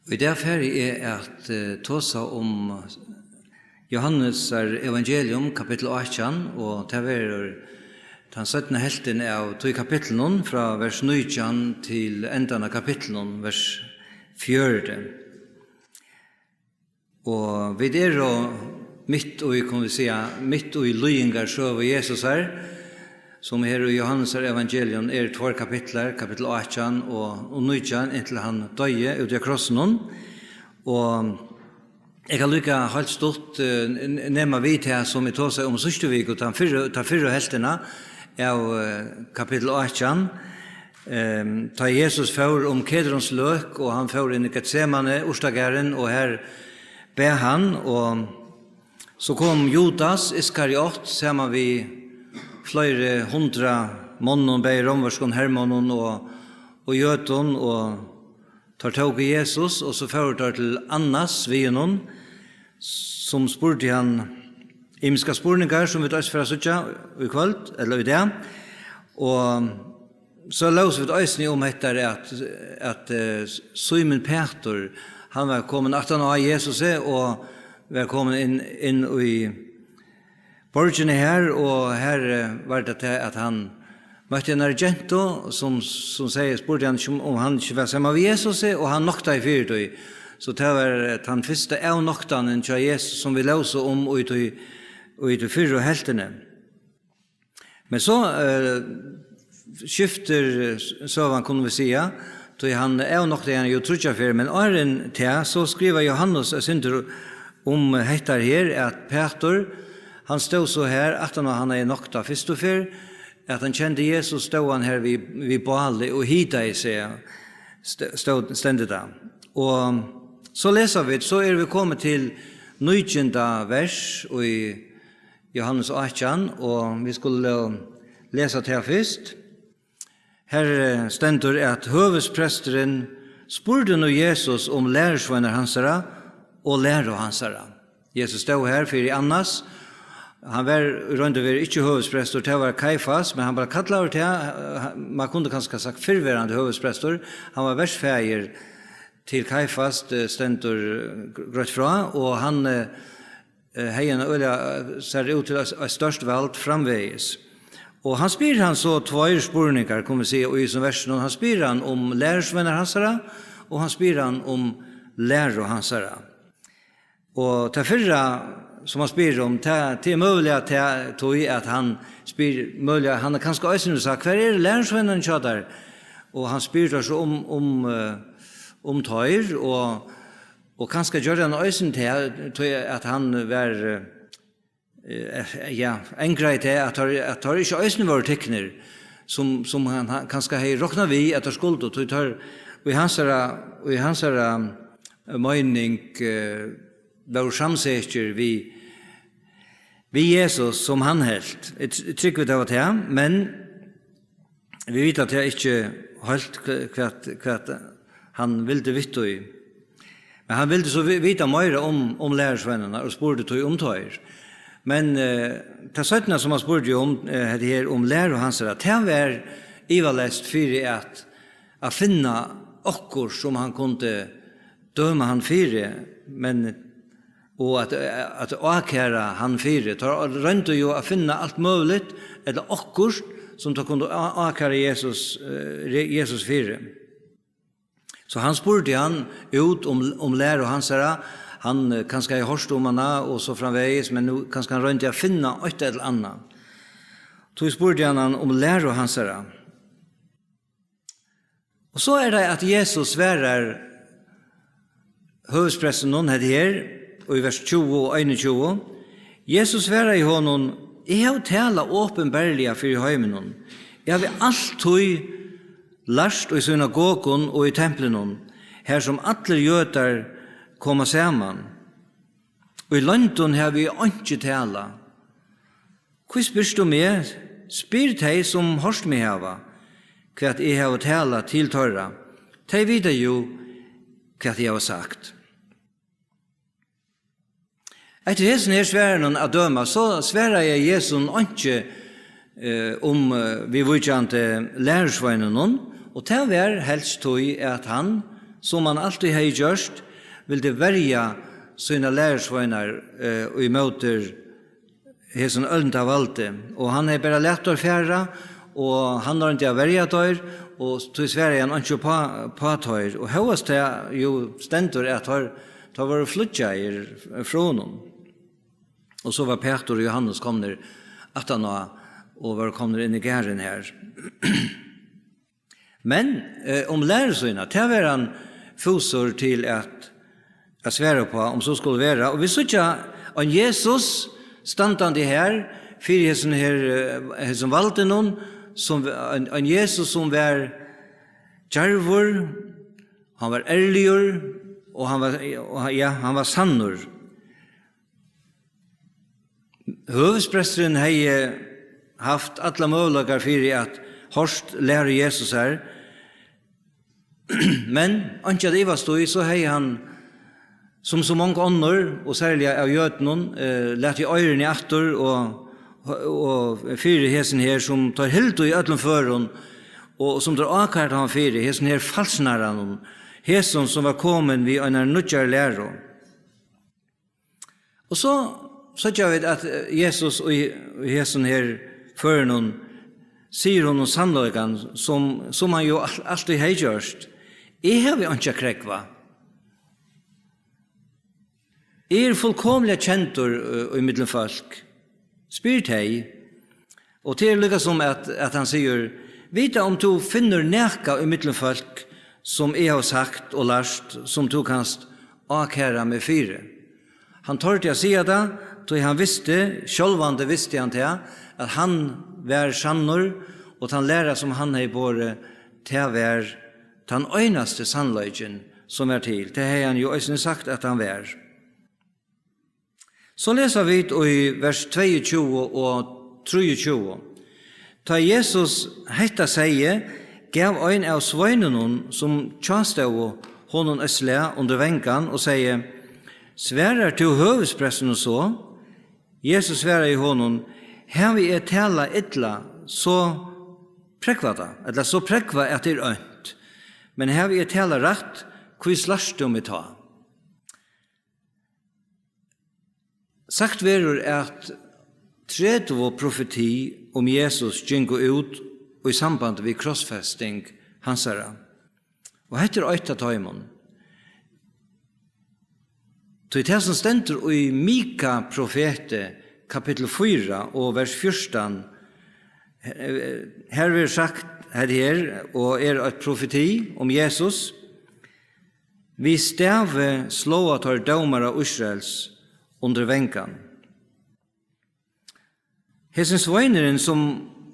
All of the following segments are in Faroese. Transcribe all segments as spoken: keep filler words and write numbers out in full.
Í dag fari eg at, eh, tosa um Jóhannesar evangelium, kapittul átjan, og tað verður tann seinna helvtin av tí kapitlinum, frá vers nítjan til endan av kapitlinum, vers fjøruti. Og vit eru mitt í, kunnu vit siga, mitt í líðingarsøgu Jesusar, sum her í Jóhannesar evangelium er tveir kapitlar, kapittul átjan og, og nítjan, inntil hann doyði úti á krossinum. Og eg kann líka heilt stutt, eh, n-, nema við tað, sum eg tosaði um síðstu viku, tann fyrru, ta fyrru helvtina av, eh, kapittul átjan. Ehm, tá Jesus fór um Kedrons løk, og hann fór inn í Getsemane, urtagarðin, og her bað hann, og so kom Judas Iskariot saman við fleiri hundrað monnum, bæði rómverskum hermonnum og, og jødum, og teir tóku Jesus, og so fóru teir til Annas við honum, sum spurdi hann ymiskar spurningar, sum vit eisini fara at síggja í kvøld, ella í dag. Og so lósu vit eisini um hetta, at, at, eh, Símun Pætur, hann var komin aftan á Jesusi og var komin inn, inn í borgini her, og her, eh, var tað tað, at hann møtti einari gentu, sum, sum segði, spurdi hann, um, um hann ikki var saman við Jesusi, og hann noktaði fyri tí. So tað var, eh, tann fyrsta avnoktanin hjá Jesus, sum vit lósu um í tí, í tí fyrru helvtini. Men so, eh, skiftir, eh, s-, søgan, kunnu vit siga, tí hann avnoktaði hann jú tríggjar ferð, men áðrenn tað, so skrivar Jóhannes eitt sindur um hetta her, at Pætur, hann stóð so her, aftan á hann hevði noktað fyrstu ferð, at hann kendi Jesus, stóð hann her við, við bálið og hitaði seg, st-, stóð, stendur tað. Og so lesa vit, so eru vit komin til nítjanda vers í Jóhannes átjan, og vit skulu lesa tað fyrst. Her, eh, stendur, at høvuðspresturin spurdi nú Jesus um lærisveinar hansara og læru hansara. Jesus stóð her fyri Annas. Hann var í roynd og veru ikki høvuðsprestur, tað var Kaifas, men hann var kallaður tað, eh, man kundi kanska sagt fyrrverandi høvuðsprestur. Hann var verfaðir til Kaifas, eh, stendur, eh, gr-, greitt frá, og hann, eh, eh, hevði ein øgiliga, eh, sær út til eitt, eitt stórt vald framvegis. Og hann spyr hann so tveir spurningar, kunnu vit siga, í hesum versinum. Hann spyr hann um lærisveinar hansara, og hann spyr hann um læru hansara. Og tað fyrra, sum hann spyr um, tað, tað er møguliga tað, tí at hann spyr, møguliga, hann er kanska eisini sagt, "Hvar eru lærisveinarnir hjá tær?" Og hann spyr teir so um, um, eh, um teir, og, og kanska gjørdi hann eisini tað, tí at hann var, eh, eh, ja, angraði tað, at teir, at teir ikki eisini vóru tiknir, sum, sum hann, hann kanska hevði roknað við, at teir skuldu, tí teir í hansara, í hansara, eh, meining, eh, vóru samsekir við, við Jesus, sum hann helt. Eg tr-, eg trúgvi, tað var tað, men vit vita tað ikki heilt, hva-, hvat, hvat hann vildi við tí. Men hann vildi so vi-, vita meira um, um lærisveinarnar og spurdi tí um teir. Men, eh, tað seinna, sum hann spurdi um, eh, hetta her um læru hansara, tað var ivaleyst fyri at, at finna okkurt, sum hann kundi døma hann fyri, men, og at, at ákæra hann fyri. Teir royndu jú at finna alt møguligt, ella okkurt, sum teir kundu á-, ákæra Jesus, eh, re-, Jesus fyri. So hann spurdi hann út um, um læru hansara. Hann, eh, kanska hevði hoyrt um hana og so framvegis, men nú kanska hann royndi at finna eitt ella annað. Tí spurdi hann hann um læru hansara. Og so er tað, at Jesus svarar høvuðsprestinum hetta her, í vers tjúgu og einogtjúgu. Jesus svaraði honum: "Eg havi talað opinberliga fyri heiminum. Eg havi altíð lært í synagogum og í templinum, har sum allir Jødar koma saman. Í loyndum havi eg einki talað. Hví spyrt tú meg? Spyr tey, sum hoyrt meg hava, hvat eg havi talað til teirra. Tey vita jú, hvat eg havi sagt." Eftir hesum her svarunum at døma, so svaraði Jesus einki, eh, um, eh, viðvíkjandi lærisveinunum, og tað var helst tí, at hann sum hann altíð hevði gjørt, vildi verja sínar lærisveinar, eh, ímóti hesum ólnda valdi. Og hann hevði bara latið teir fara, og hann royndi at verja teir, og tí svaraði hann einki uppá, uppá teir. Og hóast tað jú stendur, at teir, teir vóru flýggjaðir frá honum. Og so var Pætur og Jóhannes komnir aftaná og vóru komnir inn í garðin har. Men, eh, um læru sína, tað var hann fúsur til at, at svara uppá, um so skuldi vera. Og vit síggja ein Jesus standandi her, fyri hesum her, eh, hesum valdinum, sum ein, ein Jesus sum var djarvur, hann var ærligur, og hann var, og, ja, hann var sannur. Høvuðspresturin hevði havt allar møguleikar fyri at hoyrt læru Jesusar, men einki at ivast í, so hevði hann, sum so mong onnur, og serliga av jødunum, eh, latið oyruni aftur og, og fyri hesum her, sum teir hildu í øllum førum, og sum teir ákærdu hann fyri, hesum her falsnarranum, hesum, sum var komin við einari nýggjari læru. Og so síggja vit, at, eh, Jesus í, í hesum her førunum sigur honum sannleikan, sum, sum hann jú al-, altíð hevði gjørt. Eg havi einki at krógva. Eg eri fullkomiliga kendur, eh, í millum fólk. Spyr tey. Og tað er líka sum at, at hann sigur, vita um tú finnur nakað í millum fólk, sum eg havi sagt og lært, sum tú kanst ákæra meg fyri. Hann tordi at siga tað, tí hann visti, sjálvandi visti hann tað, at hann var sannur, og tann læra, sum hann hevði borið, tað var tann einasti sannleikin, sum var til. Tað hevði hann jú eisini sagt, at hann var. So lesa vit í vers tveyogtjúgu og trýogtjúgu. Tá Jesus hetta segði, gav ein av sveinunum, sum hjá stóðu, honum eitt slag undir vangan og segði, svarar tú høvuðsprestinum so? Jesus svaraði honum, havi eg talað illa, so prógva tað, ella so prógva, at tað er ónt. Men havi eg talað rætt, hví slært tú meg tá? Sagt verður, at tretivu profeti um Jesus gingu út í sambandi við krossfesting hansara. Og hetta er eitt av teimum. Tí tað, sum stendur í Mika profeti, kapittul fýra og vers fjúrtan, her, her verður sagt, hetta her, og er eitt profeti um Jesus, við stavi sláa teir dómara Ísraels undir vangan. Hesin sveinurin, sum,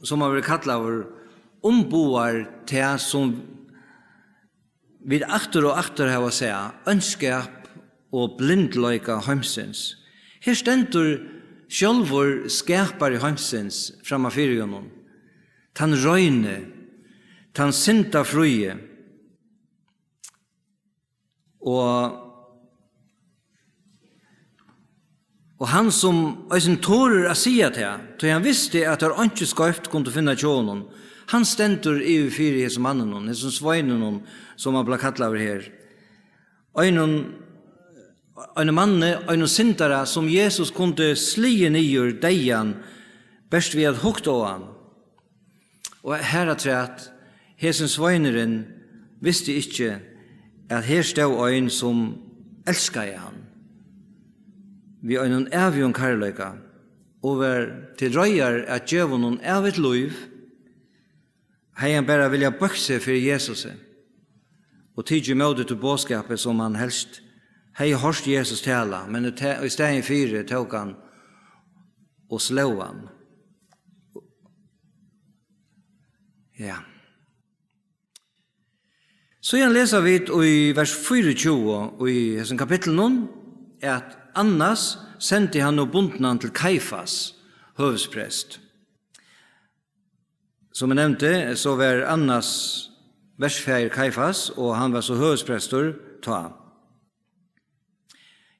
sum hann verður kallaður, umboðar tað, sum vit aftur og aftur hava sæð, óndskap og blindleika heimsins. Her stendur sjálvur skapari heimsins framman fyri honum. Tann reini, tann syndafríi. Og, og hann, sum eisini torir at siga tað, tí hann visti, at teir einki skeivt kundu finna hjá honum, hann stendur yvir fyri hesum manninum, hesum sveininum, sum hann bleiv kallaður her. Einum, einum manni, einum syndara, sum Jesus kundi sligið niður deyðan, bert við at hugt á hann. Og harafturat, hesin sveinurin visti ikki, at her stóð ein, sum elskaði hann við einum ævigum kærleika og var til reiðar at geva honum ævigt lív. Hevði hann bara viljað bøkt seg fyri Jesusi og tikið ímóti tí boðskapi, sum hann helst hevði hoyrt Jesus tala, men í ta-, í staðin fyri tók hann og sló hann. Ja. Síðan lesa vit í vers fýraogtjúgu í hesum kapitlinum, at Annas sendi hann nú bundnan til Kaifas, høvuðsprest. Sum eg nevndi, so var Annas verfaðir Kaifas, og hann var so høvuðsprestur tá.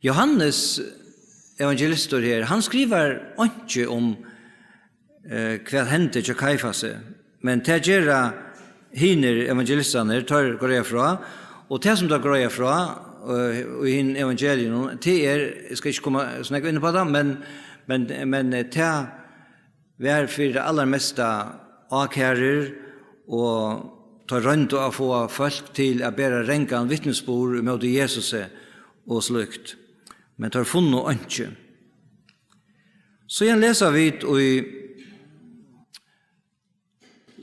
Jóhannes evangelistur her, hann skrivar einki um, eh, hvat hendi hjá Kaifasi, men tað gera hinir evangelistarnir, teir greiða frá, Og tað, sum teir greiða frá, eh, í hinum evangeliunum, tað er, eg skal ikki koma so nógv inn upp á tað, men, men, men, eh, tað var fyri tað allarmesta ákærir, og teir royndu at fáa fólk til at bera rangan vitnisburð ímóti Jesusi og slíkt. Men teir funnu einki. Síðan lesa vit í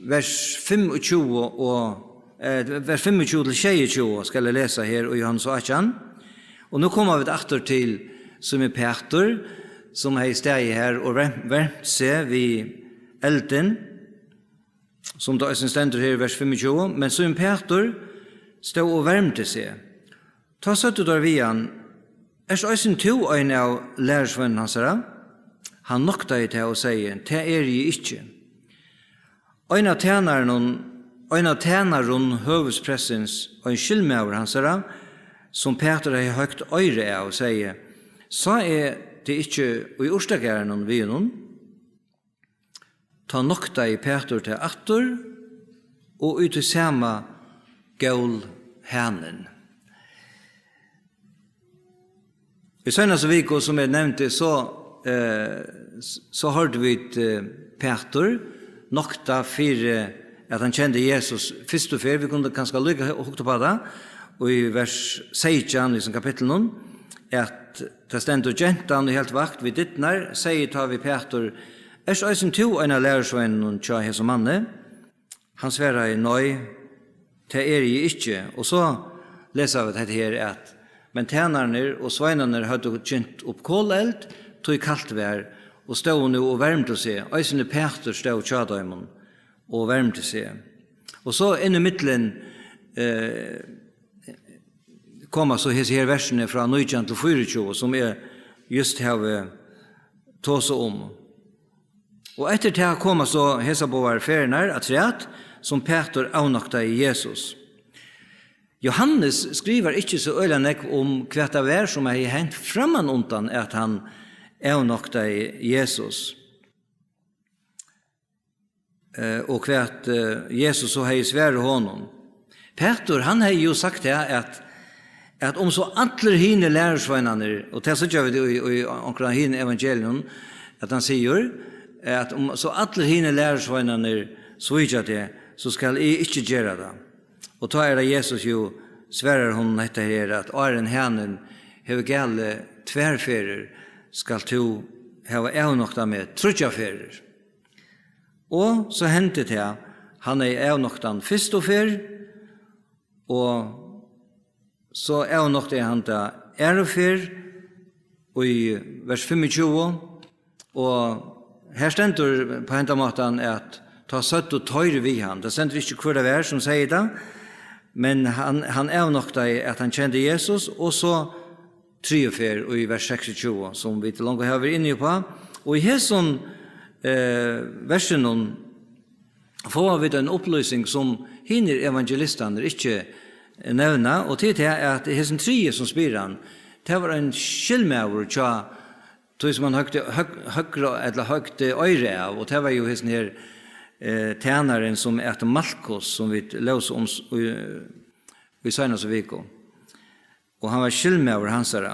vers fimmogtjúgu og, eh, vers fimmogtjúgu til sjeyogtjúgu skal eg lesa her í Jóhannes átjan. Og nú koma vit aftur til Símun Pætur, sum hevði staðið her og verm-, vermt seg við eldin, sum tað eisini stendur her í vers fimmogtjúgu: "Men Símun Pætur stóð og vermdi seg." Tá søgdu teir við hann: "Ert eisini tú ein av lærisveinum hansara?" Hann noktaði tað og segði: "Tað eri eg ikki." Ein av tænarunum, ein av tænarum høvuðsprestins, ein skyldmaður hansara, sum Pætur hevði høgt oyra av, segði: "Sá eg teg ikki í urtagarðinum við honum?" Tá noktaði Pætur tað aftur, og í tí sama gól hanin. Í seinastu viku, sum eg nevndi, so, eh, s-, so hoyrdu vit, eh, Pætur nokta fyri, at hann kendi Jesus fyrstu ferð. Vit kundu kanska líka hu-, hugt upp á tað, og í vers seytjan í hesum kapitlinum, at tað stendur: "Gentan, ið helt vakt við dyrnar, segði tá við Pætur: 'Ert eisini tú ein av lærisveinunum hjá hesum manni?' Hann svaraði: 'Nei, tað eri eg ikki.'" Og so lesa vit hetta her, at: "Men tænararnir og sveinarnir høvdu kynt upp koleld, tí kalt var, og stóðu nú og vermdu seg. Eisini Pætur stóð hjá teimum og vermdi seg." Og so inn í millum, eh, koma so hesi her versini frá nítjan til fýraogtjúgu, sum eg júst havi tosað um. Og eftir tað koma so hesar báðar ferðirnar afturat, sum Pætur avnoktaði Jesus. Jóhannes skrivar ikki so øgiliga nógv um, hvat tað var, sum hevði hent frammanundan, at hann avnoktaði Jesus, eh, og hvat, eh, Jesus so hevði svarað honum. Pætur, hann hevði jú sagt tað, at, at um so allir hinir lærisveinarnir, og tað síggja vit í, í onkrum av hinum evangeliunum, at hann sigur, at um so allir hinir lærisveinarnir svíkja teg, so skal eg ikki gera tað. Og tá er tað Jesus jú svarar honum hetta her, at áðrenn hanin hevur galið tvær ferðir, skalt tú hava avnoktað meg tríggjar ferðir. Og so hendi tað, hann hevði avnoktað hann fyrstu ferð, og so avnoktaði hann tað aðru ferð í vers fimmogtjúgu, og her stendur á henda mátan, at tá søgdu teir við hann. Tað stendur ikki, hvør tað var, sum segði tað, men hann, hann avnoktaði, at hann kendi Jesus, og so triðju ferð í vers seksogtjúgu, sum vit longu hava verið inni uppá. Og í hesum, eh, versinum fáa vit eina upplýsing, sum hinir evangelistarnir ikki nevna, og tað er tað, at hesin triði, sum spyr hann, tað var ein skyldmaður hjá tí, sum hann høgdi, høg-, høgra ella høgdi oyra av, og tað var jú hesin her, eh, tænarin, sum æt Malkus, sum vit lósu um s-, í, í seinastu viku. Og hann var skyldmaður hansara.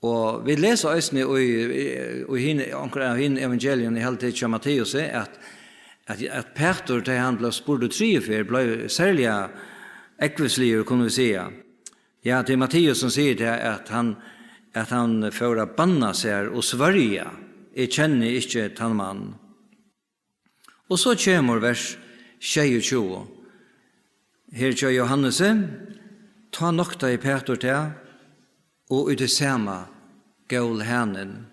Og vit lesa eisini í, í, í hin-, onkra av hinum evangelium, eg haldi, tað er hjá Matteusi, at, at, at Pætur, tá hann bleiv spurdur triðju ferð, bleiv serliga ógvusligur, kunnu vit siga. Ja, tað er Matteus, sum sigur tað, at hann, at hann fór at banna sær og svørja: "Eg kenni ikki tann mann." Og so kemur vers sjeyogtjúgu. Her hjá Jóhannesi: "Tá noktaði Pætur tað, og í tí sama gól hanin."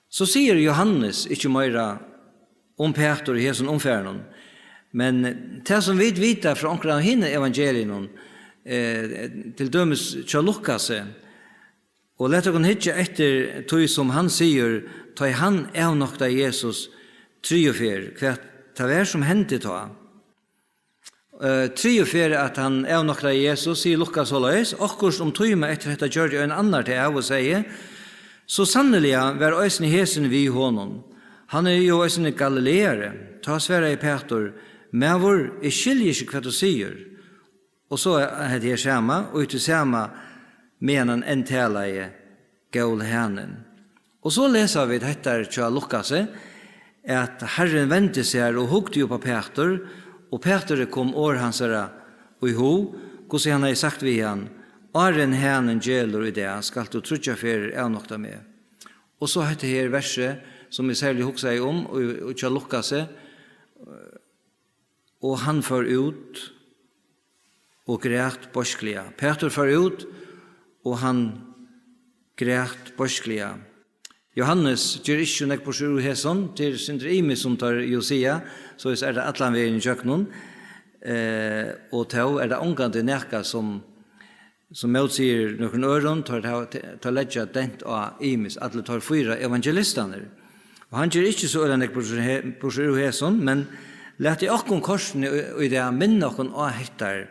So sigur Jóhannes ikki meira um Pætur í hesum umfarinum, men tað, sum vit vita frá onkrum av hinum evangeliunum, eh, til dømis hjá Lukasi, og lat okkum hyggja eftir tí, sum hann sigur, tá ið hann avnoktaði Jesus triðju ferð, hvat tað var, sum hendi tá. Eh, triðju ferð, at hann avnoktaði Jesus, sigur Lukas soleiðis: "Okkurt um tíma eftir hetta gjørdi ein annar tað av og segði: 'So sanniliga var eisini hesin við honum. Hann er jú eisini galileari.' Tá svaraði Pætur: Maður, eg skilji ikki, hvat tú sigur. Og so er hetta her sama, og í tí sama, meðan hann enn talaði, gól hanin. Og so lesa vit hetta hjá Lukasi, at Harrin vendi sær og hugdi upp á Pætur, og Pæturi kom orð hansara í hug, hvussu hann hevði sagt við hann: Áðrenn hanin gelur í dag, skalt tú tríggjar ferðir avnokta meg. Og so hetta her versið, sum eg serliga hugsaði um, og, og hjá Lukasi, og hann fór út og græt beiskliga. Pætur fór út, og hann græt beiskliga. Jóhannes ger ikki so nógv burtur úr hesum, tað er sindur ymiskt, sum teir jú siga, soleiðis er tað allan vegin ígjøgnum, eh, og tó er tað ongantíð nakað, sum, sum mótsigur nøkrum øðrum, teir hava, teir leggja dent á ymiskt, allir teir fýra evangelistarnir. Og hann ger ikki so øgiliga nógv burtur he-, burtur úr hesum, men latið okkum kortini í, í dag minna okkum á hettar,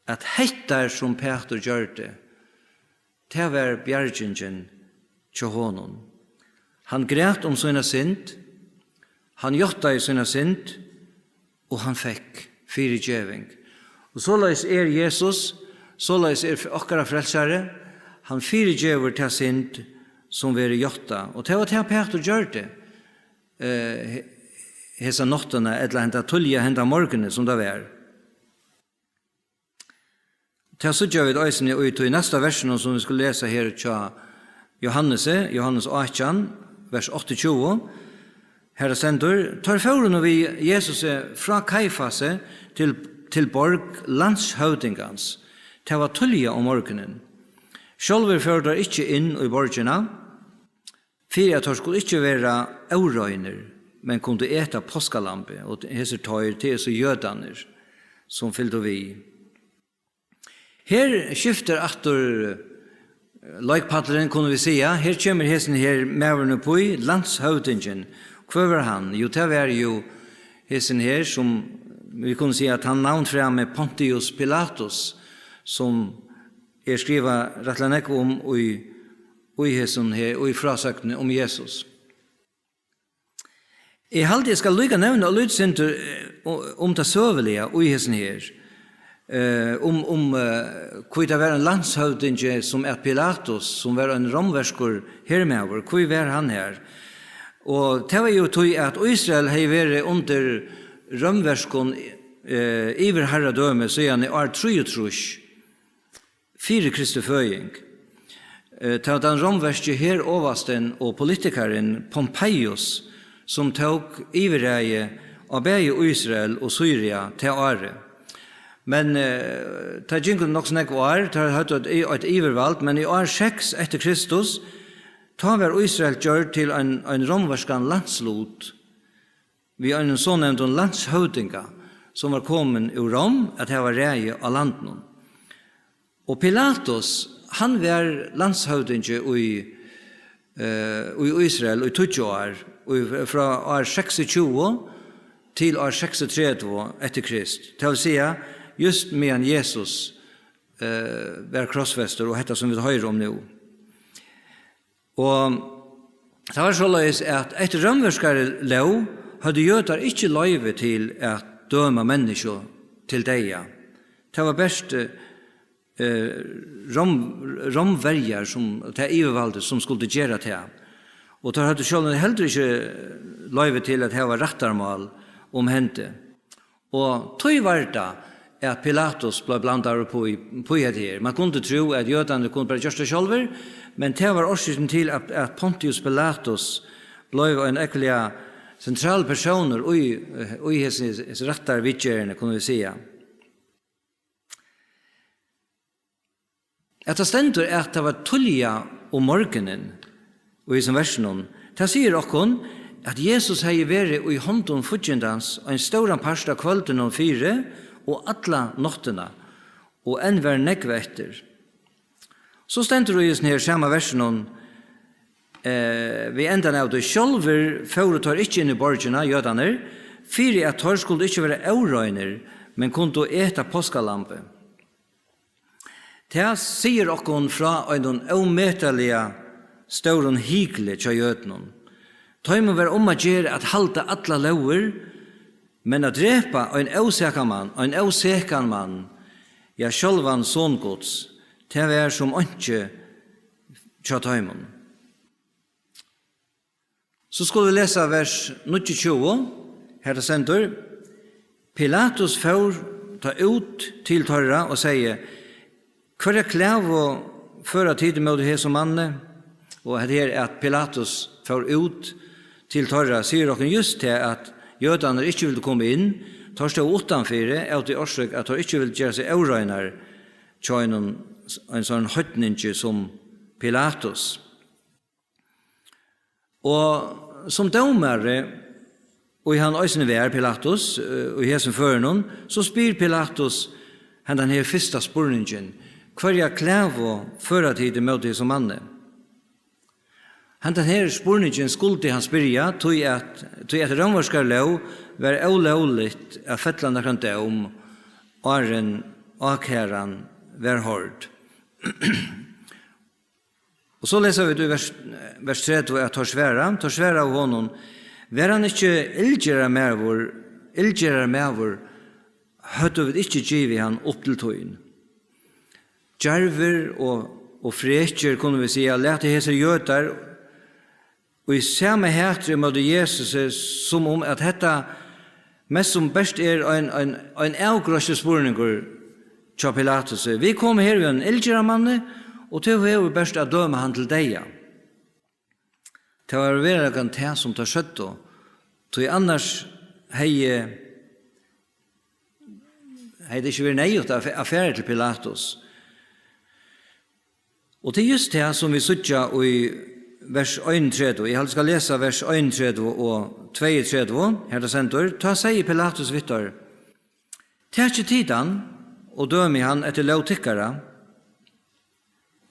at hettar, sum Pætur gjørdi, tað var bjargingin hjá honum. Hann græt um sína synd, hann játtaði sína synd, og hann fekk fyrigeving. Og soleiðis er Jesus, soleiðis er okkara frelsari, hann fyrigevur ta synd, sum verður játtað. Og tað var tað, Pætur gjørdi, eh, he-, hesa náttina, ella henda tíðliga, henda morgunin, sum tað var. Tað síggja vit eisini í tí næsta versinum, sum vit skulu lesa her hjá Johannesi, Johannes átjan, vers áttaogtjúgu. Har stendur: Teir fóru nú við Jesusi frá Kaifasi til, til borg landshøvdingans. Tað var tíðliga um morgunin. Sjálvir fóru teir ikki inn í borgina, fyri at teir skuldu ikki vera óreinir, men kundu eta páskalambið, og hesir teir, tað er so jødarnir, sum fylgdu við. Her skiftir aftur, eh, leikpallurin, kunnu vit siga. Her kemur hesin her maðurin uppí, landshøvdingin. Hvør var hann? Jú, tað var jú hesin her, sum vit kunnu siga, at hann navnframi Pontius Pilatus, sum er skrivað rættiliga nógv um í, í hesum her, í frásøgnini um Jesus. Eg haldi, eg skal líka nevna eitt lítið sindur, eh, um tað søguliga í hesum her. Eh, um, um, eh, hví tað var ein landshøvdingi, sum æt Pilatus, sum var ein rómverskur hermaður. Hví var hann her? Og tað var jú tí, at Ísrael hevði verið undir rómverskum, eh, yvirharradømi síðan í ár trýogtrýss fyri Kristi føðing. Eh, tað var tann rómverski herovastin og politikarin Pompeius, sum tók yvirræði á bæði Ísrael og Sýria tað árið. Men, eh, tað gingu nokk so nógv ár, teir høvdu eitt, eitt yvirvald, men í ár seks eftir Kristus, tá var Ísrael gjørd til ein, ein rómverskan landslut við einum sonevndum landshøvdinga, sum var komin úr Róm at hava ræði á landinum. Og Pilatus, hann var landshøvdingi í, eh, í Ísrael í tíggju ár, í, frá ár seksogtjúgu til ár seksogtretivu eftir Krist. Tað vil siga, júst meðan Jesus, eh, var krossfestur, og hetta sum vit hoyra um nú. Og tað var soleiðis, at eftir rómverskari lóg høvdu jødar ikki loyvi til at døma menniskju til deyða. Tað var bert, eh, Róm-, Rómverjar, sum tað yvirvaldið, sum skuldi gera tað. Og teir høvdu sjálvandi heldur ikki loyvi til at hava rættarmál um hendi. Og tí var tað, at Pilatus bleiv blandaður upp í, upp í hetta her. Man kundi trúð, at jødarnir kundu bara gjørt tað sjálvir, men tað var orsøkin til, at, at Pontius Pilatus bleiv ein ógvuliga sentralur persónur í, í hesi, hesi rættarviðgerðini, kunnu vit siga. At tað stendur, at tað var tíðliga um morgunin í hesum versinum, tað sigur okkum, at Jesus hevði verið í hondum fíggindans ein stóran part av kvøldinum fyri og alla náttina, og enn var nógv eftir. So stendur í hesum her sama versinum, eh, við endan av tí: Sjálvir fóru teir ikki inn í borgina, jødarnir, fyri at teir skuldu ikki vera óreinir, men kundu eta páskalambið. Tað sigur okkum frá einum ómetaliga stórum hykli hjá jødunum. Teimum var um at gera at halda allar lógir, Men at drepa ein ósakan mann, ein ósekan mann, ja, sjálvan Son Guds, tað var sum einki hjá teimum. So skulu vit lesa vers níggjuogtjúgu, har tað stendur: Pilatus fór tá út til teirra og segði: Hvørja klagu føra tit ímóti hesum manni? Og hetta her, at Pilatus fór út til teirra, sigur okkum júst tað, at jødarnir ikki vildu koma inn. Teir stóðu uttanfyri, av tí orsøk, at teir ikki vildu gera seg óreinar hjá einum, ein sånn heidningi sum Pilatus. Og sum dómari, og hann eisini var, Pilatus, eh, í hesum førinum, so spyr Pilatus hendan her fyrsta spurningin: Hvørja klagu føra tit ímóti hesum manni? Hendan her spurningin skuldi hann spyrja, tí at, tí at rómverskari lóg var ólógligt at fella nakran dóm, áðrenn ákæran var hoyrd. Og so lesa vit í vers, vers tretivu, at teir svara, teir svaraðu honum: Var hann ikki illgerðarmaður, illgerðarmaður, høvdu vit ikki givið hann upp til tín. Djarvir og, og frekir, kunnu vit siga, lata hesir jødar í sama hatri ímóti Jesusi, sum um at hetta mest sum bert er ein, ein, ein avgreiðsluspurningur hjá Pilatusi. Vit komu her við einum illgerðarmanni, og tú hevur bert at døma hann til deyða. Tað var í veruleikanum tað, sum teir søgdu, tí annars hevði, hevði tað ikki verið neyðugt at fe-, at fara til Pilatus. Og tað er júst tað, sum vit síggja í vers einogtretivu. Eg haldi, eg skal lesa vers einogtretivu og tveyogtretivu, har tað stendur: Tá segði Pilatus við teir: Takið tit hann og dømið hann eftir lóg tykkara.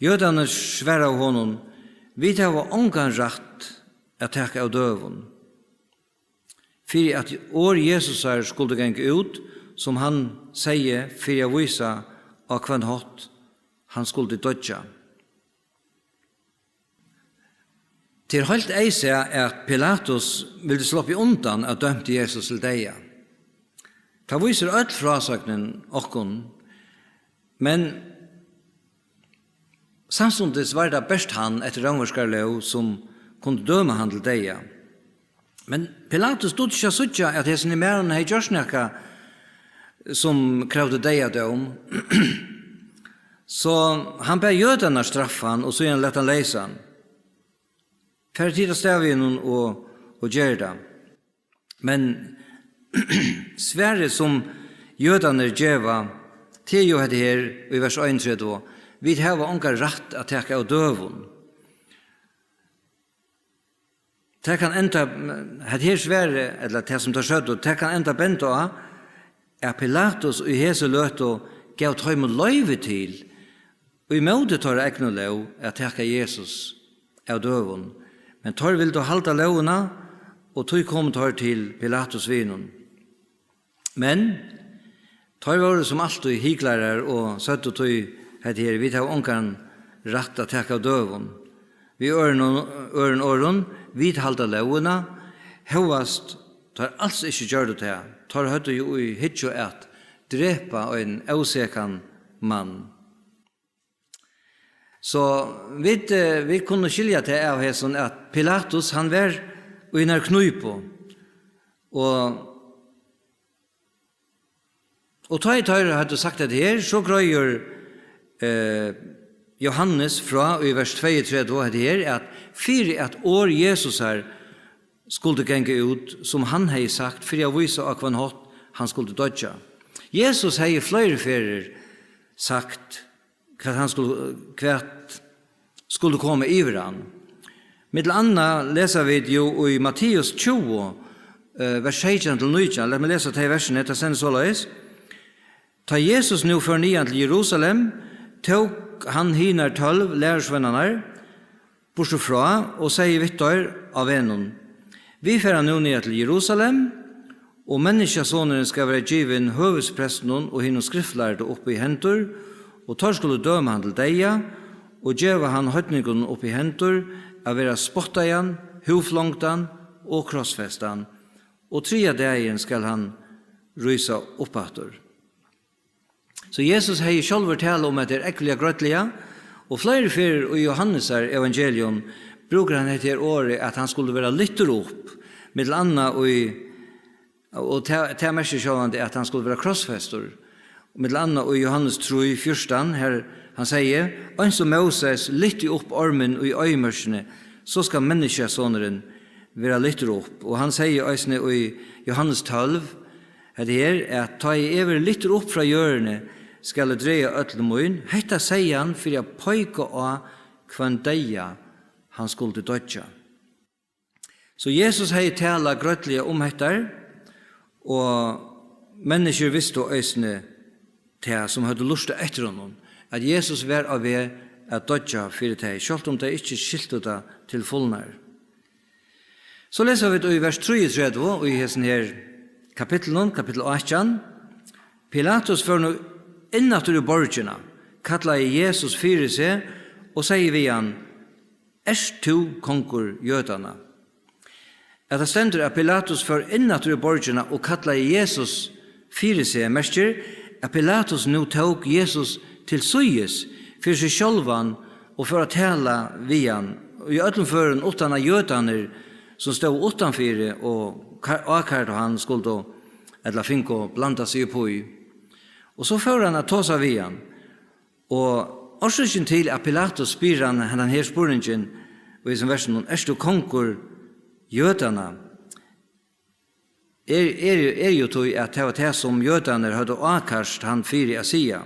Jødarnir svaraðu honum: Vit hava ongan rætt at taka av døgum, fyri at orð Jesusar skuldu ganga út, sum hann segði, fyri at vísa, á hvønn hátt hann skuldi doyggja. Tað er heilt eyðsæð, at Pilatus vildi sloppið undan at dømt Jesus til deyða. Tað vísir øll frásøgnin okkum, men samstundis var tað bert hann eftir rómverskari lóg, sum kundi døma hann til deyða. Men Pilatus dugdi ikki at síggja, at hesin maðurin hevði gjørt nakað, sum kravdi deyðadóm. So hann bað jødarnar straffa hann og síðan lata hann leysan. Farið tit avstað við honum og, og gerið tað. Men svarið, sum jødarnir geva, tað er jú hetta her í vers einogtretivu: Vit hava ongan rætt at taka av døgum. Tað kann enda, hetta her svarið, ella tað, sum teir søgdu, tað kann enda benda á, at Pilatus í hesi løtu gav teimum loyvi til, í móti teirra egnu lóg, at taka Jesus av døgum. Men teir vildu halda lógina, og tí komu teir til Pilatus við honum. Men teir vóru sum altíð hyklarar og søgdu tí hetta her: Vit hava ongan rætt at taka av døgum. Við øðrum, øðrum orðum, vit halda lógina, hóast teir als ikki gjørdu tað. Teir høvdu jú í hyggju at drepa ein ósekan mann. So vit, eh, vit kunnu skilja tað av hesum, at Pilatus, hann var í einari knípu. Og, og tá ið teir høvdu sagt hetta her, so greiðir, eh, Jóhannes frá í vers tveyogtretivu hetta her, at fyri at orð Jesusar skuldi ganga út, sum hann hevði sagt, fyri at vísa, á hvønn hátt hann skuldi doyggja. Jesus hevði fleiri ferðir sagt, hvat hann skuldi, hvat skuldi koma yvir hann. Millum annað lesa vit jú í Matteus tjúgu, eh, vers seytjan til nítjan. Lat meg lesa tey versini, tað stendur soleiðis: Tá Jesus nú fór niðan til Jerusalem, tók hann hinar tólv lærisveinarnar burtur frá og segði við teir á vegnum: Vit fara nú niðan til Jerusalem, og Menniskjusonurin skal verða givin høvuðsprestunum og hinum skriftlærdu upp í hendur, og teir skulu døma hann til deyða og geva hann heidningunum upp í hendur, at verða spottaðan, húðflongdan og krossfestan. Og triðja dagin skal hann rísa upp aftur. So Jesus hevði sjálvur talað um hetta her ógvuliga grádliga, og fleiri ferðir í Jóhannesar evangelium brúkar hann hetta her orðið, at hann skuldi vera lyftur upp, millum annað í, og tað, tað merkir sjálvandi, at hann skuldi vera krossfestur. Millum annað í Jóhannes trý fjúrtan, har hann segði: "Eins og Móses lyfti upp ormin í oyðimørkini, so skal Menniskjusonurin vera lyftur upp." Og hann segði eisini í Jóhannes tólv, hetta her, at: "Tá ið eg verði lyftur upp frá jørðini, skal eg draga øll mín." Hetta segði hann fyri at peika á, hvønn deyða hann skuldi doyggja. So Jesus hevði talað grádliga um hetta, og menniskjur vistu eisini, tað sum høvdu lurtað eftir honum, at Jesus var á veg at doyggja fyri tey, sjálvt um tey ikki skiltu tað til fulnar. So lesa vit í vers trýogtretivu í hesum her kapitlinum, kapitul átjan: "Pilatus fór nú inn aftur í borgina, kallaði Jesus fyri seg og segði við hann: 'Ert tú kongur Jødanna?'" At tað stendur, at Pilatus fór inn aftur í borgina og kallaði Jesus fyri seg, merkir, at Pilatus nú tók Jesus til síðis fyri seg sjálvan og fór at tala við hann í øllum førum, uttan at jødarnir, sum stóðu uttanfyri og ka-, ákærdu hann, skuldu ella fingu blanda seg upp í. Og so fór hann at tosa við hann. Og orsøkin til, at Pilatus spyr hann hendan her spurningin í hesum versinum: "Ert tú kongur Jødanna?", er, er, er jú tí, at tað var tað, sum jødarnir høvdu ákært hann fyri at siga.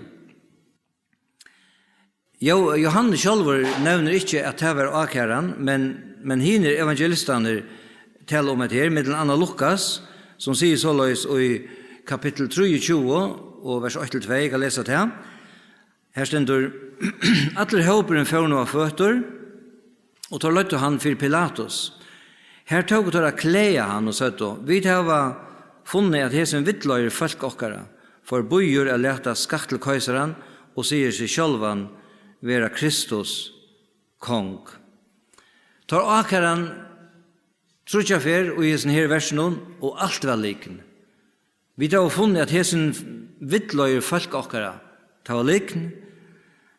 Jó, Jóhannes sjálvur nevnir ikki, at tað var ákæran, men, men hinir evangelistarnir tala um hetta her, millum annað Lukas, sum sigur soleiðis í kapittul trýogtjúgu og vers eitt til tvey, eg kann lesa tað. Her stendur: "Allur hópurin fór nú á føtur, og teir løgdu hann fyri Pilatus. Har tóku teir at klæða hann og søgdu: 'Vit hava funnið, at hesin villleiðir fólk okkara, forbýður at lata skatt til keisaran og sigur seg sjálvan vera Kristus, kong.'" Teir ákæra hann tríggjar ferð í hesum her versinum, og alt var lygn. Vit hava funnið, at hesin villleiðir fólk okkara, tað var lygn,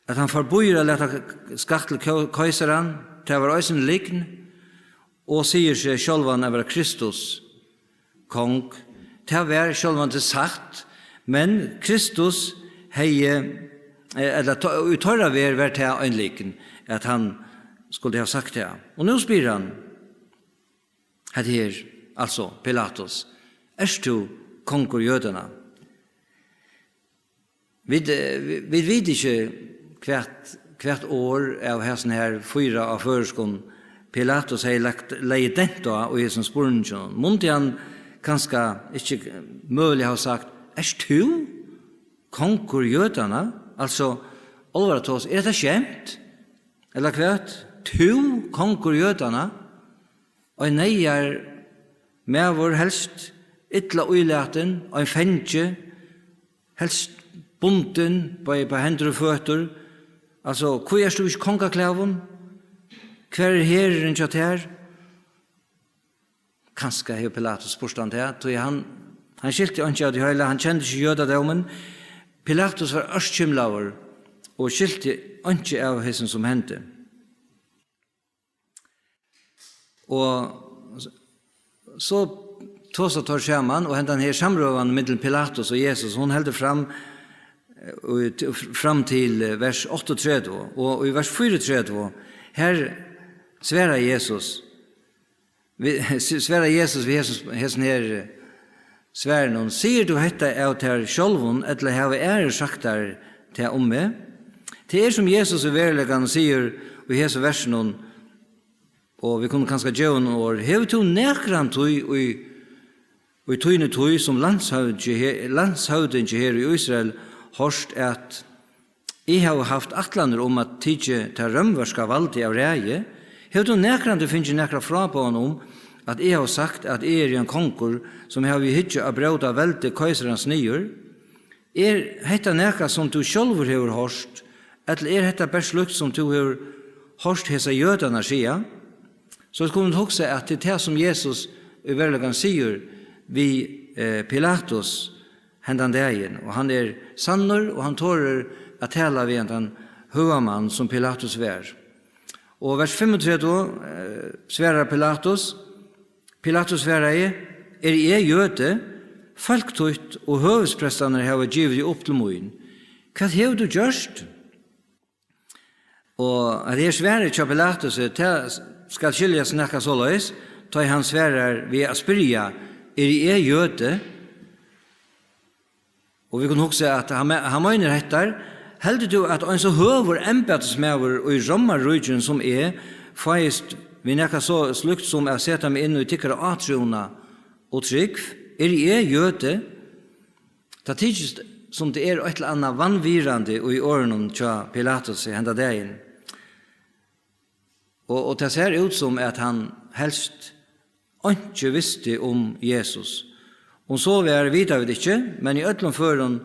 at hann forbýður at lata skatt til keisaran, tað var eisini lygn, og sigur seg sjálvan at vera Kristus, kong. Tað var sjálvandi satt, men Kristus hevði, eh, ella to-, í teirra verð var tað ein lygn, at hann skuldi hava sagt tað. Og nú spyr hann, hetta her, altso Pilatus: "Ert tú kongur Jødanna?" Vit, eh, vi-, vit vita ikki, hvat, hvat orð av hasum her fýra á føroyskum Pilatus hevði lagt, legði dent á í hesum spurninginum. Mundi hann kanska ikki møguliga hava sagt: "Ert tú kongur Jødanna?" Altso, álvaratos, er hetta skemt? Ella hvat? Tú, kongur Jødanna? Ein neyðar maður, helst illa ílatin, ein fangi, helst bundin, bæði upp á hendur og føtur. Altso, hví ert tú ikki í kongaklæðum? Hvar er herurin hjá tær? Kanska hevur Pilatus spurt hann tað, tí hann, hann skilti einki av tí heila, hann kendi ikki jødadómin. Pilatus var ørkymlaður og skilti einki av hesum, sum hendi. Og s-, so tosa teir saman, og hendan her samrøðan millum Pilatus og Jesus, hon heldur fram, eh, og t-, fram til, eh, vers áttaogtretivu. Og í vers fýraogtretivu, her svarar Jesus, við, s-, svarar Jesus við hesum, hesum her, eh, svarinum: "Sigur tú hetta av tær sjálvum, ella hava aðrir sagt tær tað um meg?" Tað er, sum Jesus í veruleikanum sigur í hesum versinum, og vit kunnu kanska geva honum orð: "Hevur tú nakrantíð í, í tíni tíð sum landshøvdingi he-, landshøvdingi her í Ísrael hoyrt, at eg havi havt ætlanir um at tikið tað rómverska valdið av ræði? Hevur tú nakrantíð fingið nakra fráboðan um, at eg havi sagt, at eg eri ein kongur, sum havi í hyggju at bróta veldi keisarans niður? Er hetta nakað, sum tú sjálvur hevur hoyrt, ella er hetta bert slíkt, sum tú hevur hoyrt hesar jødarnar siga?" So vit kunnu hugsa, at tað er tað, sum Jesus í veruleikanum sigur við, eh, Pilatus, hendan dagin, og hann er sannur, og hann torir at tala við hendan høga mann, sum Pilatus var. Og vers fimmogtretivu, eh, svarar Pilatus, Pilatus svaraði: "Eri eg jødi? Fólk títt og høvuðsprestarnir hava givið teg upp til mín. Hvat hevur tú gjørt?" Og at her svarið hjá Pilatus, tað skal skiljast nakað soleiðis, tá ið hann svarar við at spyrja: "Eri eg jødi?" Og vit kunnu hugsa at hann me-, hann meinar hetta: "Heldur tú, at ein so høgur embætismaður í Rómaríkinum sum eg fæist við nakað so slíkt sum at seta meg inn í tykkara átrúnað og trúgv? Eri eg jødi?" Tað tykist, sum tað er eitt ella annað vanvirðandi í orðunum hjá Pilatusi henda dagin. Og, og tað sær út sum, at hann helst einki visti um Jesus. Um so var, vita vit ikki, men í øllum førum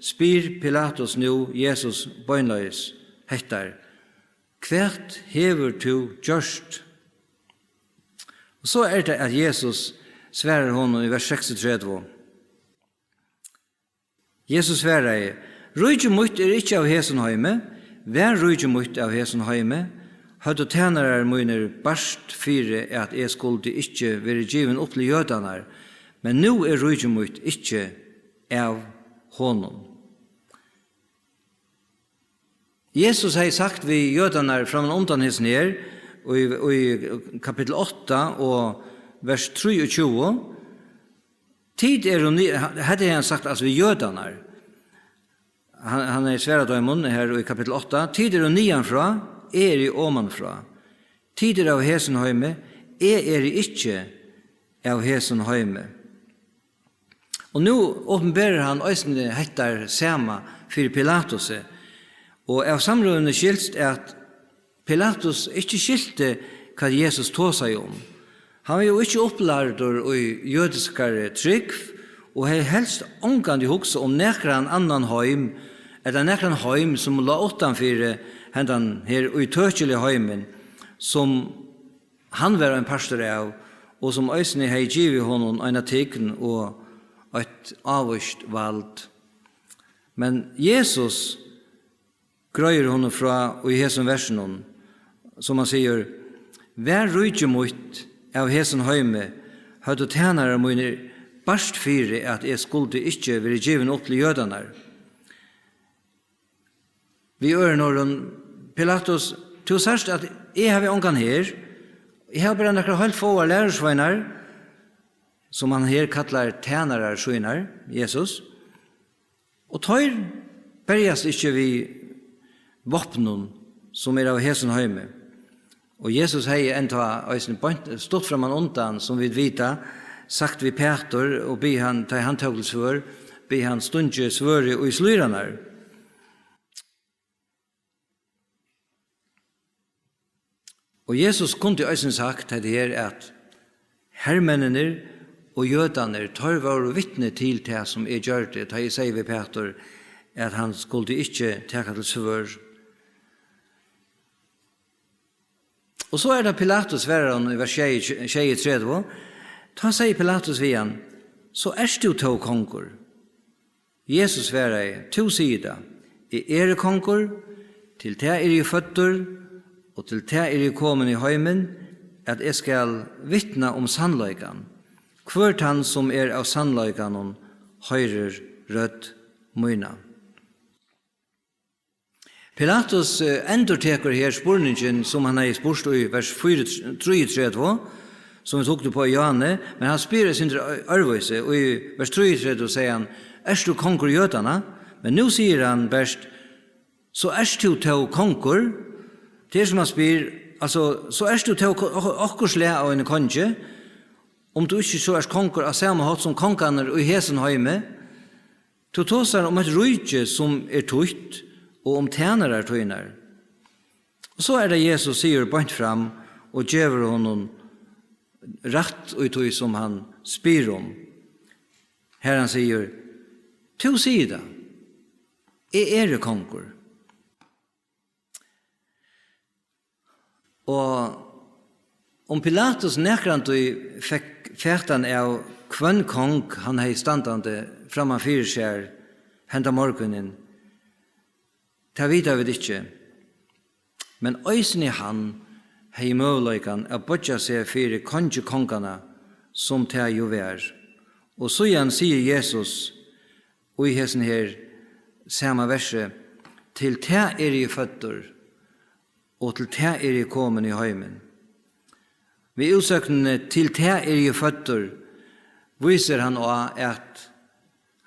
spyr Pilatus nú Jesus beinleiðis hettar: "Hvat hevur tú gjørt?" Og so er tað, at Jesus svarar honum í vers seksogtretivu. Jesus svaraði: "Ríki mítt er ikki av hesum heimi. Var ríki mítt av hesum heimi, høvdu tænarar mínir bart fyri, at eg skuldi ikki verið givin upp til jødarnar, men nú er ríki mítt ikki av honum." Jesus hevði sagt við jødarnar framman undan hesum her, í, í kapitel átta og vers trýogtjúgu, "Tit eru ni-", hetta hevði hann sagt, altso, við jødarnar. Hann, hann hevði svarað teimum her í kapitel átta: "Tit eru niðanfrá, eg eri omanfrá. Tit eru av hesum heimi, eg eri ikki av hesum heimi." Og nú opinberar hann eisini hetta sama fyri Pilatusi, og av samrøðuni skilst, at Pilatus ikki skilti, hvat Jesus tosaði um. Hann var jú ikki upplærdur í jødiskari trúgv og hevði helst ongantíð hugsað um nakran annan heim, ella nakran heim, sum lá uttanfyri hendan her ítøkiliga heimin, sum hann var ein partur av, og sum eisini hevði givið honum eina tign og eitt ávíst vald. Men Jesus greiðir honum frá í hesum versinum, sum hann sigur: "Var ríki mítt av hesum heimi, høvdu tænarar mínir bart fyri, at eg skuldi ikki verið givin upp til jødarnar." Við øðrum orðum, Pilatus, tú sært, at eg havi ongan her. Eg havi bara nakrar heilt fáar lærisveinar, sum hann her kallar tænarar sínar, Jesus. Og teir berjast ikki við vápnum, sum er av hesum heimi. Og Jesus hevði enntá eisini beint stutt framman undan, sum vit vita, sagt við Pætur og bið hann, tá hann tók til svørð, bið hann: "Stungið svørðið í slíðrarnar." Og Jesus kundi eisini sagt hetta her, at hermenninir og jødarnir, teir vóru vitni til tað, sum eg gjørdi, tá eg segði við Pætur, at hann skuldi ikki taka til svørð. Og so er tað Pilatus svarar hann í vers sjey, sjeyogtretivu. Tá segði Pilatus við hann: "So ert tú tó kongur." Jesus svaraði: "Tú sigur tað. Eg eri kongur, til tað eri eg føddur, og til tað eri eg komin í heimin, at eg skal vitna um sannleikan. Hvør tann, sum er av sannleikanum, hoyrir rødd mína." Pilatus, eh, endurtekur her spurningin, sum hann hevði spurt í vers fýra, trýogtretivu, sum vit hugdu upp á í áðni, men hann spyr eitt sindur ø-, øðrvísi. Í vers trýogtretivu segði hann: "Ert tú kongur jødanna?" Men nú sigur hann bert: "So ert tú tó kongur." Tað er sum hann spyr, altso: "So ert tú tó ko-, ok-, okkurt slag av einum kongi, um tú ikki so ert kongur á sama hátt sum kongarnir í hesum heimi?" Tú tosar um eitt ríki, sum er títt, og um tænarar tínar. Og so er tað, Jesus sigur beint fram og gevur honum rætt í tí, sum hann spyr um. Har hann sigur: "Tú sigur tað. Eg eri kongur." Og um Pilatus nakrantíð fekk fatan av hvønn kong hann hevði standandi framman fyri sær henda morgunin, tað vita vit ikki. Men eisini hann hevði møguleikan at boyggja seg fyri kongi konganna, sum tað jú var. Og síðan sigur Jesus í hesum her sama versi: "Til tað eri eg føddur, og til tað eri eg komin í heimin." Við útsøgnini "Til tað eri eg føddur" vísir hann á, at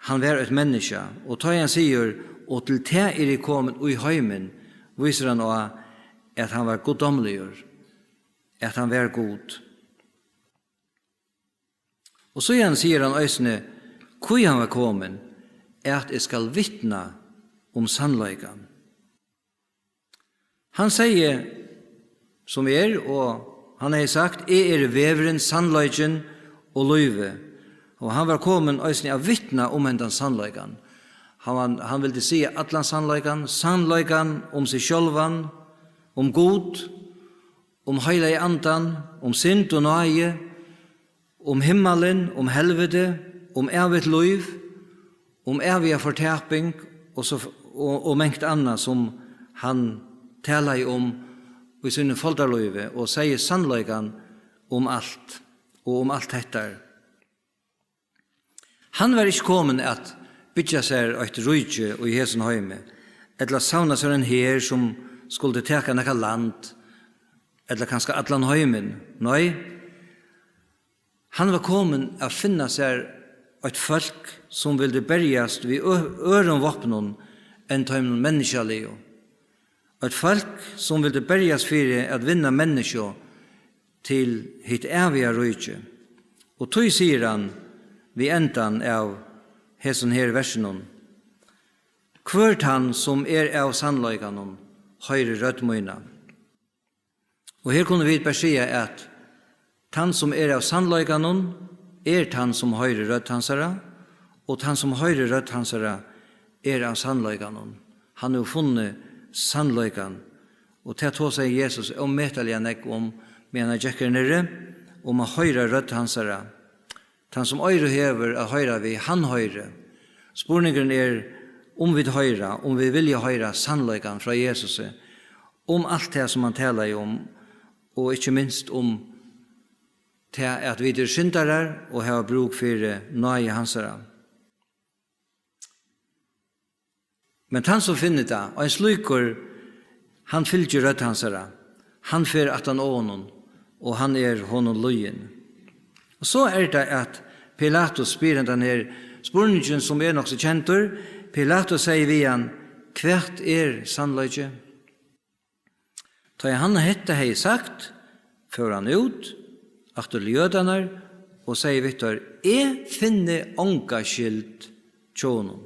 hann var eitt menniskja, og tá ið hann sigur "og til tað eri eg komin í heimin", vísir hann á, at hann var guddómligur, at hann var Gud. Og síðan sigur hann eisini, hví hann var komin, at eg skal vitna um sannleikan. Hann segði, sum er, og hann hevði sagt: "Eg eri vegurin, sannleikin og lívið." Og hann var komin eisini at vitna um hendan sannleikan. Hann var, hann vildi siga allan sannleikan, sannleikan um seg sjálvan, um Gud, um Heilaga Andan, um synd og náði, um himmalin, um helviti, um ævigt lív, um æviga fortaping og so, og, og mangt annað, sum hann talaði um í sínum foldarlívi, og segði sannleikan um alt og um alt hetta. Hann var ikki komin at byggja sær eitt ríki í hesum heimi, ella savna sær ein her, sum skuldi taka nakað land, ella kanska allan heimin. Nei, hann var komin at finna sær eitt fólk, sum vildi berjast við ø-, øðrum vápnum enn teimum menniskjaligu. Eitt fólk, sum vildi berjast fyri at vinna menniskju til hitt æviga ríki. Og tí sigur hann við endan av hesum her versinum: "Hvør tann, sum er av sannleikanum, hoyrir rødd mína." Og her kunnu vit bara siga, at tann, sum er av sannleikanum, er tann, sum hoyrir rødd hansara, og tann, sum hoyrir rødd hansara, er av sannleikanum. Hann hevur funnið sannleikan, og tað tosaði Jesus ómetaliga nógv um, meðan hann gekk her niðri, um at hoyra rødd hansara. Tann, sum oyru hevur at hoyra við, hann hoyri. Spurningurin er, um vit hoyra, um vit vilja hoyra sannleikan frá Jesusi, um alt tað, sum hann talaði um, og ikki minst um tað, at vit eru syndarar og hava brúk fyri náði hansara. Men tann, sum finnur tað, ein slíkur, hann fylgir rødd hansara, hann fer aftan á honum, og hann er honum lýðin. Og so er tað, at Pilatus spyr hendan her spurningin, sum er nokk so kendur. Pilatus segði við hann: "Hvat er sannleiki?" Tá ið hann hetta hevði sagt, fór hann út aftur til jødarnar og segði við teir: "Eg finni onga skyld hjá honum."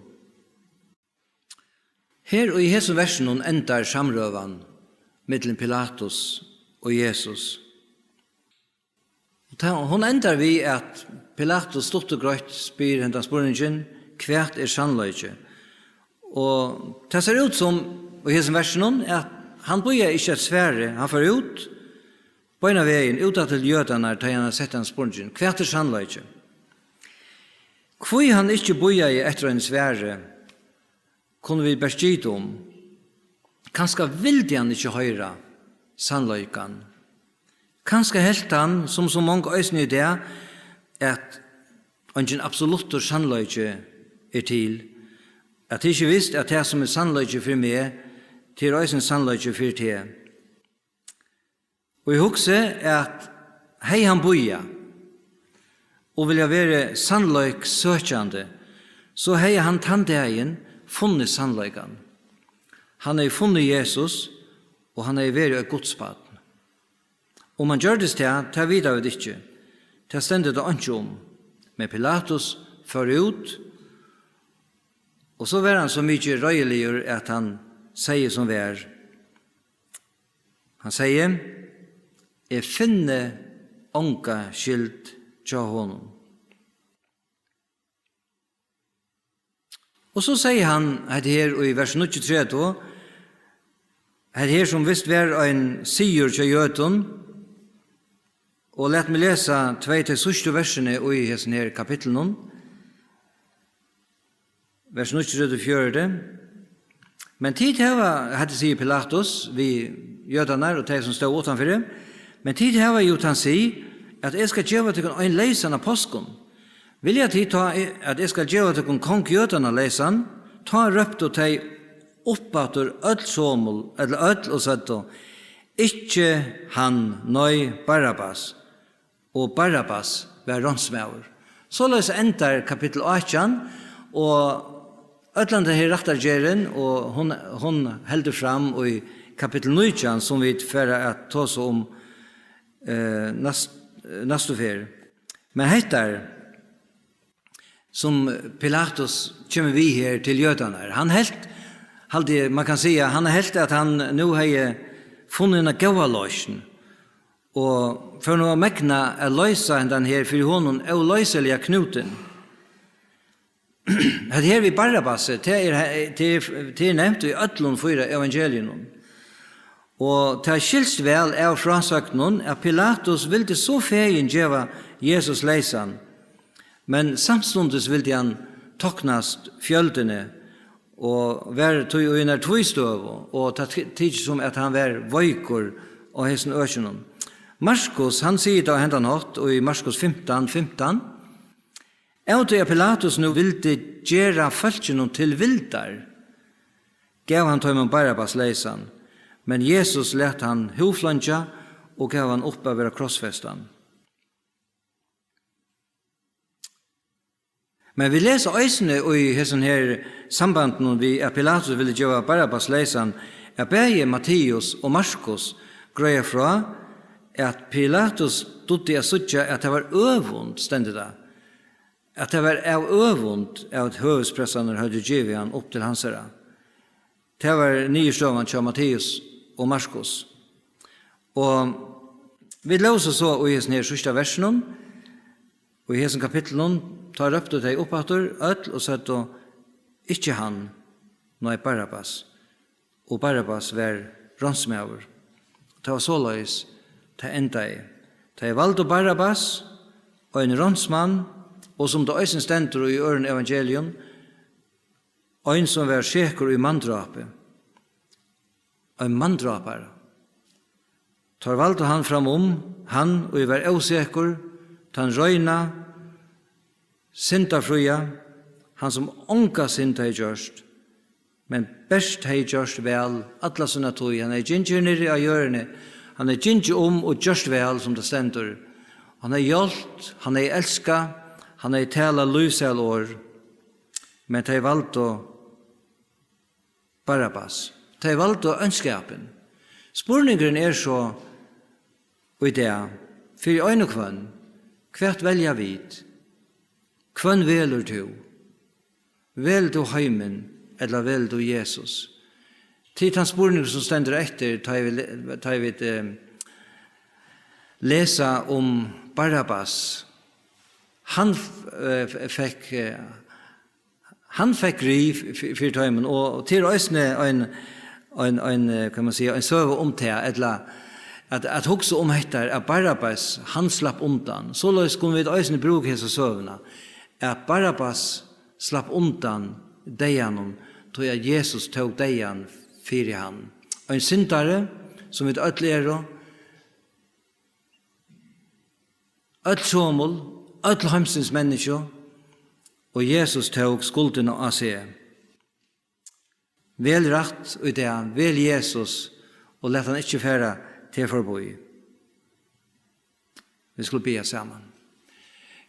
Her í hesum versinum endar samrøðan millum Pilatus og Jesus. Og tá, hon endar við, at Pilatus stutt og greitt spyr hendan spurningin: "Hvat er sannleiki?" Og tað sær út sum í hesum versinum, at hann bíðar ikki eftir svari, hann fer út beinan vegin, út aftur til jødarnar, tá hann hevur sett hann spurningin: "Hvat er sannleiki?" Hví hann ikki bíðaði eftir einum svari, kunnu vit bert gita um. Kanska vildi hann ikki hoyra sannleikan. Kanska helt hann, sum so mong eisini í dag, at eingin absoluttur sannleiki er til, at tað ikki er vist, at tað, sum er sannleiki fyri meg, tað er eisini sannleiki fyri teg. Og eg hugsi, at hevði hann bíðað og viljað verið sannleikssøkjandi, so hevði hann tann dagin funnið sannleikan. Hann hevði funnið Jesus, og hann hevði verið eitt Guds barn. Um hann gjørdist tað, tað vita vit ikki. Tað stendur tað einki um. Men Pilatus fór út, og so var hann so mikið reiðiligur, at hann segði sum var. Hann segði: "Eg finni onga skyld hjá honum." Og so segði hann hetta her í vers níggjuogtretivu, hetta her, sum vist var ein sigur hjá jødum: Og lat meg lesa tvey tey síðstu versini í hesum her kapitlinum. Vers níggjuogtretivu til fjøruti. Men tit hava, hetta sigur Pilatus við jødarnar og tey, sum stóðu uttanfyri, men tit hava jú tann sið, at eg skal geva tykkum ein leysan av páskum. Vilja tit tá, at eg skal geva tykkum kong jødanna leysan? Tá róptu tey upp aftur øll somul, ella øll, og søgdu: Ikki hann, nei, Barabbas. Og Barabbas var ránsmaður. Soleiðis endar kapittul átjan, og øll henda her rættargerðin, og hon, hon heldur fram í kapittul nítjan, sum vit fara at tosa um, eh, næst-, næstu ferð. Men hetta er, sum Pilatus kemur við her til jødarnar. Hann helt, haldi eg, man kann siga, hann helt, at hann nú hevði funnið eina góða loysn, og fór nú at megna at loysa hendan her fyri honum óloysiliga knútin. Hetta her við Barabbasi, tað er, tað er, tað er nevnt í øllum fýra evangeliunum. Og tað skilst væl av frásøgnum, at Pilatus vildi so fegin geva Jesus leysan, men samstundis vildi hann toknast fjøldini og var tí í einari tvístøðu, og tað ty-, tykist sum, at hann var veikur á hesum økinum. Markus, hann sigur tað á hendan hátt í Markus fimtan fimtan: Av tí at Pilatus nú vildi gera fólkinum til vildar, gav hann teimum Barabbas leysan, men Jesus læt hann húðfleingja og gav hann upp at vera krossfestan. Men vit lesa eisini í hesum her sambandinum við, at Pilatus vildi geva Barabbas leysan, at bæði Matteus og Markus greiða frá, at Pilatus dugdi at síggja, at tað var øvund, stendur tað, at tað var av øvund, at høvuðsprestarnir høvdu givið hann upp til hansara. Tað var niðurstøðan hjá Matteus og Markus. Og vit lósu so í hesum her síðsta versinum, og í hesum kapitlinum, tá róptu tey upp aftur øll og søgdu: Ikki hann, nei, Barabbas. Og Barabbas var ránsmaður. Tað var soleiðis, tað endaði. Tey valdu Barabbas, ein ránsmann, og sum tað eisini stendur í øðrum evangelium, ein, sum var sekur í manndrápi. Ein manndrápara. Teir valdu hann fram um, hann, ið var ósekur, tann reina, syndafría, hann, sum onga synd hevði gjørt, men bert hevði gjørt væl alla sína tíð. Hann hevði gingið her niðri á jørðini, hann hevði gingið um og gjørt væl, sum tað stendur. Hann hevði hjálpt, hann hevði elskað, hann hevði talað lívsæl orð. Men tey valdu Barabbas. Tey valdu óndskapin. Spurningurin er so í dag, fyri ein og hvønn: hvat velja vit? Hvønn velur tú? Velur tú heimin, ella velur tú Jesus? Tað er tann spurningur, sum stendur eftir, tá ið vit le-, tá ið vit, eh, lesa um Barabbas. Hann f-, eh, f-, fekk, eh, Hann fekk grið f-, f-, fyri teimum, og, og til eisini ein, ein, ein, eh, kann man siga, ein søga um tað, ella at, at hugsa um hetta, at Barabbas, hann slapp undan. Soleiðis kunnu vit eisini brúka hesa søguna, at Barabbas slapp undan deyðanum, tí at Jesus tók deyðan fyri hann. Ein syndari, sum vit øll eru, øll somul, øll heimsins menniskju, og Jesus tók skuldina á seg. Vel rætt í dag, vel Jesus, og lat hann ikki fara teg forbí. Vit skulu biðja saman.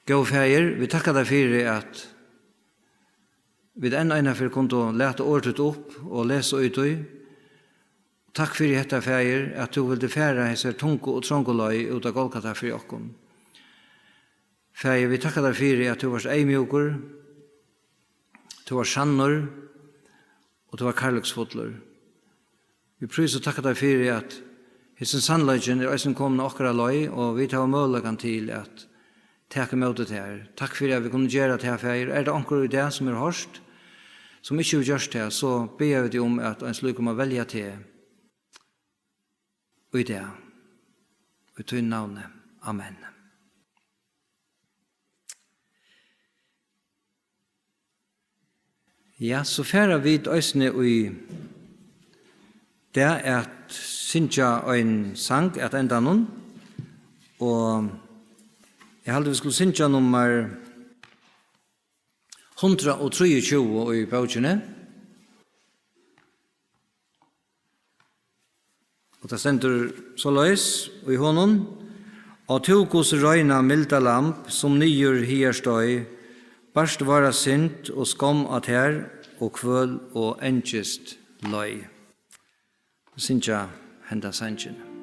Góði Faðir, vit takka tær fyri, at vit enn eina ferð kundu lata orð títt upp og lesa í tí. Takk fyri hetta, Faðir, at tú vildi fara hesa tungu og trongu leið út á Golgata fyri okkum. Faðir, vit takka tær fyri, at tú vart eyðmjúkur, tú vart sannur og tú vart kærleiksfullur. Vit prísa og takka tær fyri, at hesin sannleikin er eisini komin á okkara leið, og vit hava møguleikan til at taka ímóti tær. Takk fyri, at vit kunnu gera tað, Faðir. Er tað onkur í dag, sum hevur hoyrt, sum ikki hevur gjørt tað, so biðja vit teg um, at ein slíkur má velja teg í dag, í tínum navni. Amen. Ja, so fara vit eisini í dag at syngja ein sang at endanum, og eg haldi, vit skulu syngja nummar hundrað og trýogtjúgu í bókini. Og tað stendur soleiðis í honum: "Á tú, Guds reina, milda lamb, sum niður higar steig, barst vára synd og skomm á tær, og kvøl og angist leið." Syngja henda sangin.